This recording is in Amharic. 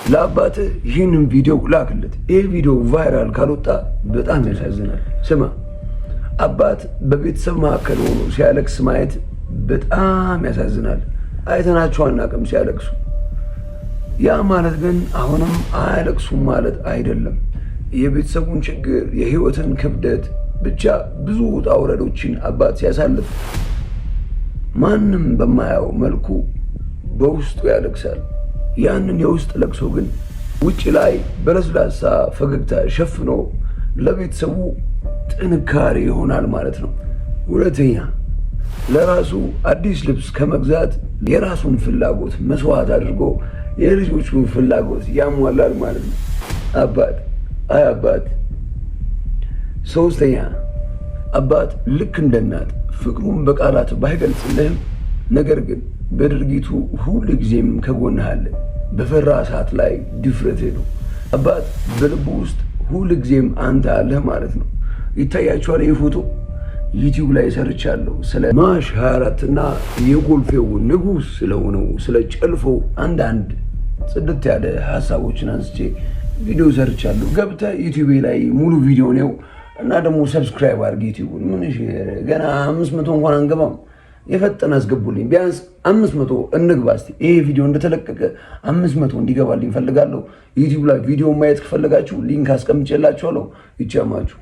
ለአባትህ ይህንን ቪዲዮ ላክለት። ይህ ቪዲዮ viral ካልወጣ በጣም ያሳዝናል። ስማ፣ አባት በቤተሰብ መካከል ሆኖ ሲያለቅስ ማየት በጣም ያሳዝናል። አይተናቸው አናውቅም ሲያለቅሱ። ያ ማለት ግን አሁንም አያለቅሱም ማለት አይደለም። የቤተሰቡን ችግር፣ የህይወትን ክብደት፣ ብቻ ብዙ ውጣ ውረዶችን አባት ሲያሳልፍ ማንም በማያየው መልኩ በውስጡ ያለቅሳል። ያንን የውስጥ ለቅሶ ግን ውጭ ላይ በለስላሳ ፈገግታ ሸፍኖ ለቤተሰቡ ጥንካሬ ይሆናል ማለት ነው። ሁለተኛ፣ ለራሱ አዲስ ልብስ ከመግዛት የራሱን ፍላጎት መስዋዕት አድርጎ የልጆቹን ፍላጎት ያሟላል ማለት ነው። አባት፣ አይ አባት። ሶስተኛ፣ አባት ልክ እንደ እናት ፍቅሩን በቃላት ባይገልጽልህም ነገር ግን በድርጊቱ ሁል ጊዜም ከጎንህ አለ። በፈራ ሰዓት ላይ ድፍረትህ ነው። አባት በልቡ ውስጥ ሁል ጊዜም አንተ አለህ ማለት ነው። ይታያችኋል። ይህ ፎቶ ዩቲዩብ ላይ ሰርቻለሁ። ስለ ማሽ 24 እና የኮልፌው ንጉሥ ስለሆነው ስለ ጨልፎ አንዳንድ ጽድት ያለ ሀሳቦችን አንስቼ ቪዲዮ ሰርቻለሁ። ገብተህ ዩቲዩብ ላይ ሙሉ ቪዲዮ ነው እና ደግሞ subscribe አድርግ ዩቲዩቡን። ምን ገና 500 እንኳን አንገባም። የፈጠነ አስገቡልኝ። ቢያንስ 500 እንግባ እስቲ። ይሄ ቪዲዮ እንደተለቀቀ 500 እንዲገባልኝ እፈልጋለሁ። ዩቲዩብ ላይ ቪዲዮ ማየት ከፈለጋችሁ link አስቀምጬላችኋለሁ። ይቻማችሁ።